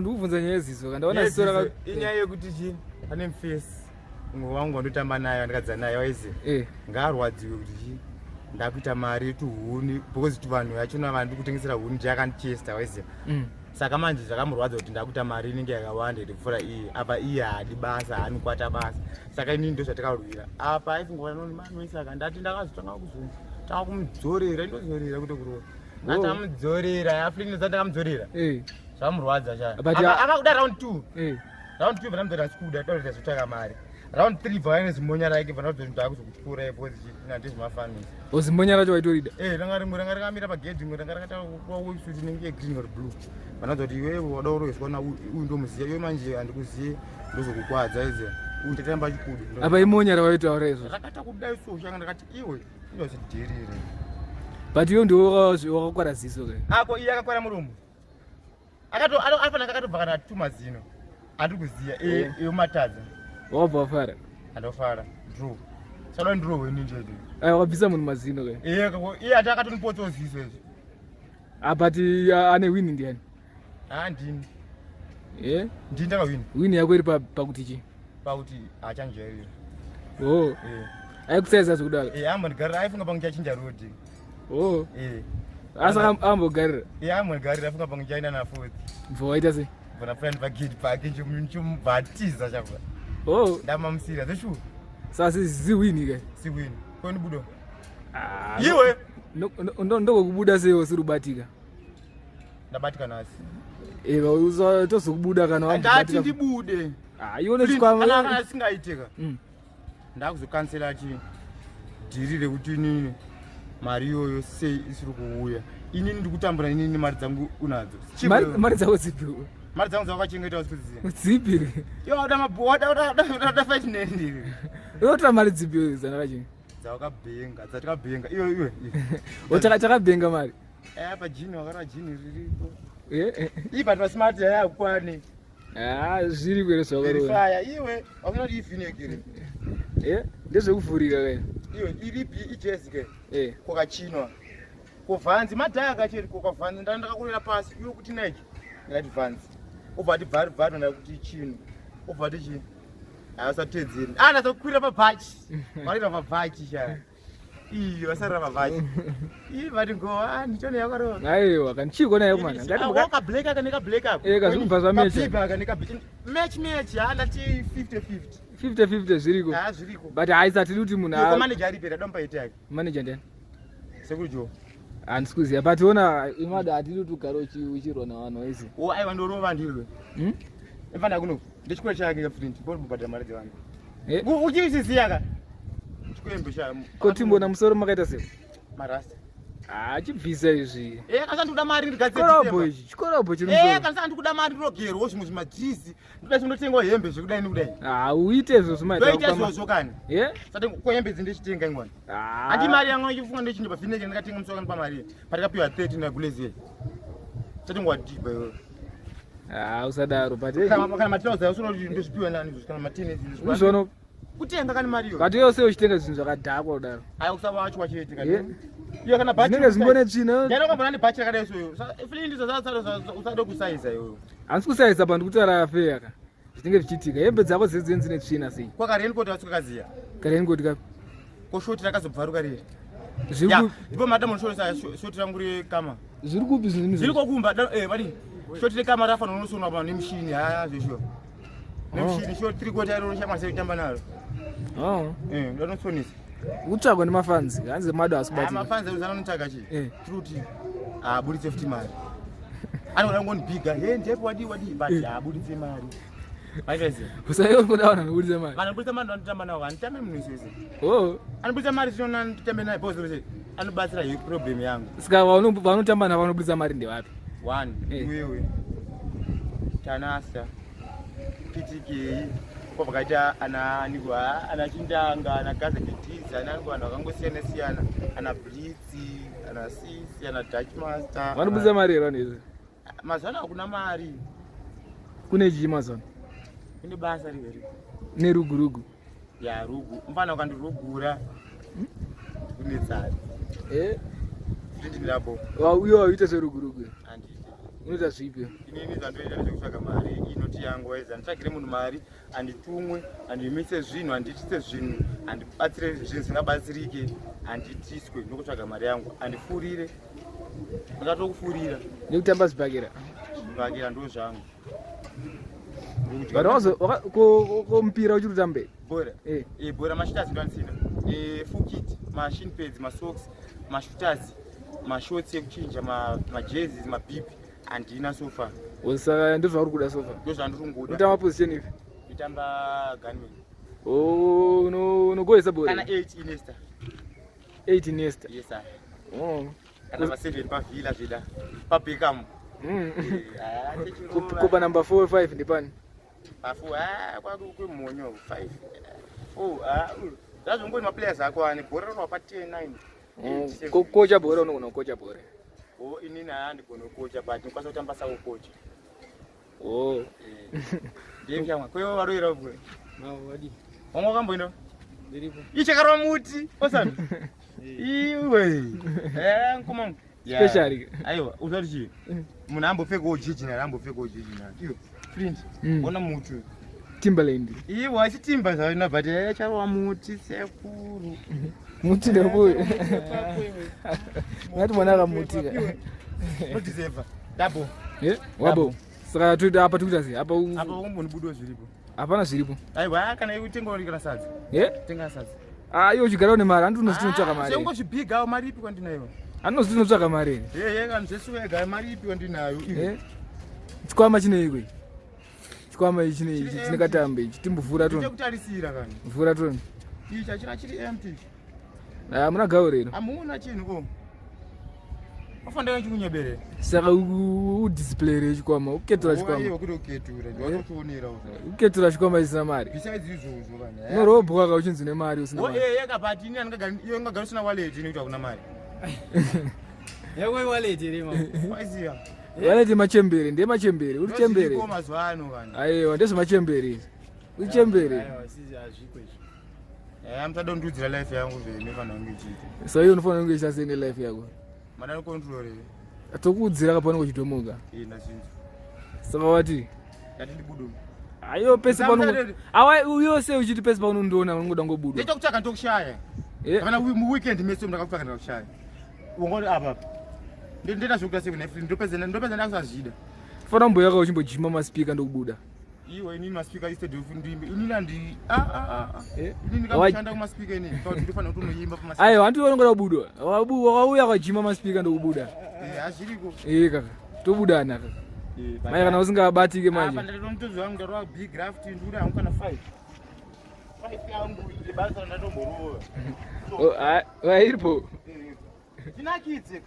Ndikubvunza nyaya yeziso ka ndaona ziso raka inyaya yekuti chii pane mufesi umwe wangu wandotamba naye wandikadza naye waizi Eh. ngaarwadziwe kuti chii ndakuita mari yetuhuni because tuvanhu yachona vanhu ndikutengesera huni ndiye akandichesta waiziva Saka manje zvakamurwadza kuti ndakuita mari inenge yakawanda iri kupfuura iye. Apa iye haadi basa, haanikwata basa. Saka inini ndozvatakarwira. Apa aifunga kuti mani saka ndati ndakazotanga kuzotanga kumudzorera, indodzorera kuti kurova. Ndatamudzorera, afrini ndatamudzorera. Eh. Zvamurwadza cha. But ya- Akakuda round 2. Eh. Round 2 vanamudza kuti kuda toda kutsvaka mari. Round 3 bva zimonya rake bva ndakuzoti ndakuzokutyora because ndezvemafanisi. Zimonya racho waitorida? Eh, ranga rimwe ranga rakamira pagedhi rimwe ranga rakataura websuit inenge yegreen or blue. Vanoza kuti iwewe wada kuroheswa na uyu ndomuziva iwe manje handikuzive ndozokukwadza izi. Uyu tatamba chikudu. Apa imonya rawaitaura izvo. Rakata kudai so shanga ndakati iwe ndozidhirire. But iwe ndiwe wakakwara ziso ke. Ako iye akakwara muromo. Akato anofanira akatobva kana tuma zino. Andiri kuziya eh iyo matadza. Wabva wafara. Andofara. Draw. Saka draw ini nje. Ayo wakabvisa munhu mazino ke. Eh iye ati akatonipotsa ziso izvi. Ah but ane win ndiani? Ah ndini. Eh? Ndini ndakawina. Win yako iri pakuti chii? Pakuti achanjairira. Oh. Eh. Aikusaiza zvekudaro. Eh ambondigarira aifunga pangu chachinja road. Oh. Eh. Asi ambogarira. Eh ambondigarira aifunga pangu chaina na fourth. Bvo waita sei? Bvona friend pagate pake nchimubatiza chakwa. Oh. Ndamamusira zveshuwa. Sasa si win ke. Si win. Kwani budo. Ah. Iwe. Ndokubuda sei usiri kubatika? Ndabatika nhasi. Eh, tozokubuda kana ndati ndibude. Ah, iwe unechikwama. Kana asingaitika. Ndakuzokansela chi dhiri rekuti inini mari iyoyo sei isiri kuuya. Inini ndikutambura inini mari dzangu unadzo. Mari dzako dzipi? Mari dzangu dzawakachengeta usikudziziva. Dzipi? Iwe wada mabu wada wada wada fight neni. Unotora mari dzipi dzandakachenga? Dzawakabhenga, dzatakabhenga. Iwe iwe. Takabhenga mari. Eh, pa jini wakara jini riripo. Eh, eh. Ii but masmart aya akwane. Ah, zviri kwere zvakarova. Verifya iwe, wakuna kuti ifinekere. Eh, ndezvekuvhurika kai. Iwe iripi ijezi ke? Eh. Kokachinwa. Kovanzi madhaya kacheri kokavhanzi ndanga ndakakurira pasi iwe kuti Nike. Ndakati vanzi. Obva ati bvari bvari ndakuti chino. Obva ati chi. Asatedzeri. Ah, ndazokwira pabhachi. Varira pabhachi sha. Iyi vasarira pabhachi. Iyi vati goa ndichone yakarova. Aiwa kan chii kona yakumana. Ngati muka black aka neka black ako. Eh kazvikubva zva match. Kapipa aka neka match match ha ndati 50 50. 50 50 zviriko. Ha zviriko. But haisa tiri kuti munhu. Ko manager ari pera domba ite yake. Manager ndiani? Sekuru Joe. Handisi kuziva but ona imada hatidi kuti ugare uchirwa navanhu waizi. Oh aiwa ndorova ndirwe. Ifana kuno. Ndechikoro chake ka print. Bora kubhadhara mari dzevanhu. Eh? Uchizviziya ka? Chikwembe cha. Ko timbona musoro makaita sei? Marasta. Ah, chibvisa izvi. Eh, kana ndikuda mari ndigadzire. Chikorobho ichi, chikorobho chiri musoro. Eh, kana ndikuda mari ndinogerwa zvimwe zvimadhizi. Ndoda zvinotenga hembe zvekudai nekudai. Ah, uite izvo zvimaita. Ndoita izvozvo kani. Eh? Sati ko hembe idzi ndichitenga ingwani. Ah. Handi mari yangu ichifunga ndichinja pafineke ndikatenga musoro kani pamari. Patikapiwa 30 na gulezi. Sati ngwadhiba iwe. Ah, usadaro but kana matrauza usina kuti ndozvipiwa nani izvo kana matini uzvono kutenga kani mari iyo but iwe sei uchitenga zvinhu zvakadhakwa kudaro ayo kusava wacho wacho kana iyo kana bhachi zvinenge zvingone tsvina ndani wakambona ne bhachi rakadai so iyo flint usade kusaiza iwe handisi kusaiza pa ndikutaura fair ka zvinenge zvichiitika hembe dzako dzedze dzine tsvina sei kwa raincoat wasukakaziya ka raincoat kapi ko shoti rakazobvaruka riri ndipo mada munoshoresa shoti rangu rekama zviri kupi zvinhu zviri kokumba eh, vadi shoti rekama rafanira unosonwa pa nemushini haya zveshuwa nemushini oh. shoti tiri kota iro roshamwa sei kutamba naro oh. eh, ndanosonesa kutsvagwa nemafanzi hanzi mado asibatika mafanzi uzana unotsvaga chii eh. tiri kuti aburitse futi mari anoda kungonibhiga he ndepo wadii wadii but aburitse mari usaiona vanhu vanoburitsa mari vanoburitsa mari vanotamba navo handitambe munhu isese oh. anoburitsa mari zvinona nditambe naye because anobatsira he problem yangu saka vanotamba navo vanoburitsa mari ndevapi one eh. iwewe tanasa ptk ko vakaita ana anigwa ana chindanga ana gazeketiza ana anigwa vanhu vakangosiyana siyana ana blitz ana sisi ana dutch master vanoburitsa mari here vanhu izvi Mazuva ano hakuna mari. Kune chii mazuva ano? Kune basa riri. Nerugurugu. Ya rugu. Mfana ukandirugura. Kune tsari. Eh? Ndini labo. Wa uyo waita serugurugu. Anditi. Unoita zvipi? Inini zvandoita ndezvekutsvaga mari inoti yangu, waizi handitsvagire munhu mari, handitumwe, handimise zvinhu, handiitise zvinhu, handibatsire zvinhu zvisingabatsirike, handiitiswe. Ndokutsvaga mari yangu, handifurire, ndakatokufurira. Nekutamba zvibhakera? Zvibhakera ndo zvangu. But wazo ko mpira uchiri kutambe? Bhora? Eh. Eh, bhora mashooters ndo andisina. Eh, full kit, mashin pads, masocks, mashooters, mashorts ekuchinja, majerseys, mabib handina so far. Saka ndozvauri kuda so far? Ndo zvandiri kungoda. Unotamba position ipi? Ndotamba gunman. Oh, unogohesa bhora? Kana 8 Iniesta. 8 Iniesta? Yes sir. Oh. Kana pa 7 pa Villa zveda. Pa Beckham. Ko pa number 4 5 ndepani? Pa 4, ah, kwaku kwemhonyo 5. Oh, ah, zvazvongori maplayers ako ane bhora rinowa pa 10 9. Kocha bhora, unogona kukocha bhora? Oh, inini handigoni kukocha, but ndinokwanisa kutamba sakukocha. Oh. Ndiye shamwa. Kwewo varoira bhora. Mavo wadi. Wanga wakamboenda? Ndiripo. Ichakarwa muti. Osana. Iwe. Eh, nkoma. Special. Aiwa, uzati chii? Munhu ambopfekawo jijina, ambopfekawo jijina. Iwe, print. Ona muti. Timberland. Iwe achitimba zvaina, but charwa muti sekuru. Muti ndeuyu. Ngati mwana akamutika. Unodeserve. Double. Eh, wabo. Saka tuita apa, tikuita sei? Apa Apa umbonibudiwa zviripo. Hapana zviripo. Aiwa, kana iwe tenga kana sadza. Eh? Tenga sadza. Ah, iwe uchigara une mari, handi unozi tinotsvaka mari. Sengozvibhigawo, mari ipi kwandinayo? Handi unozi tinotsvaka mari. Yeye, kana zvesiwega, mari ipi kwandinayo? Eh? Chikwama chineiko ichi? Chikwama ichi chine ichi chine katambe ichi. Timbovhura toni. Kutarisira kana. Vhura toni. Ichi hachina, chiri empty. Ah, muna gawo rero. Hamuna chinhu ko. Wafanira chikunyeberera. Saka udisplay chikwama, uketura chikwama. Iwe kutoketura, ndiwatochionera. Uketura chikwama isina mari. Besides izvozvo kana. Unorobwa ka uchinzi une mari usina Wo mari. eh yeka, but ini andingagari, iwe ungagari usina wallet inoita kuna mari. Yakwe wallet iri mama. Waiziya. Wallet machembere, ndiye machembere, uri chembere. Ndozviriko mazuva ano kana. Aiwa, ndezvemachembere izvi. Uri chembere. Aiwa, sisi hazviko izvi. Eh, muchada kundiudzira life yangu zvene vanhu vangu ichiita. Saka iwe unofanira kunge uchita sei nelife yako? Madani control. Tokuudzira kapanenge uchidhomoka. Eh, ndazvinzwa. Saka wati Ndati ndibudu. aiyo pese Saka pano awa uyo sei uchiti pese paunondiona unongoda ngobudwa? Ndichokutsvaka ndokushaya. Eh, Kana muweekend mese ndakakutsvaka ndakakushaya. Ungori apa. Ndinoita zvekuita sei kuna ndopedza ndopedza ndakusazvida. Fana mboyaka uchimbojima maspeaker ndokubuda. Iwe, inini maspeaker instead of ndimbe. Inini handi ah ah ah. Eh? Inini kakushanda kumaspeaker inini. Kakuti ndofanira kuti unoimba pamaspeaker. Aiwa, hanti unongoda kubudwa. Wakauya wakajima maspeaker ndokubuda. Eh, hazviriko. Eh kaka, tobudana kaka. Eh, Mai kana usingabatike apa manje. ndatotora mutozi wangu, ndarova big graft, ndikuda hangu kana 5. 5 yangu ibasa randatomborova. Oh, ah, iripo. Tinakidze.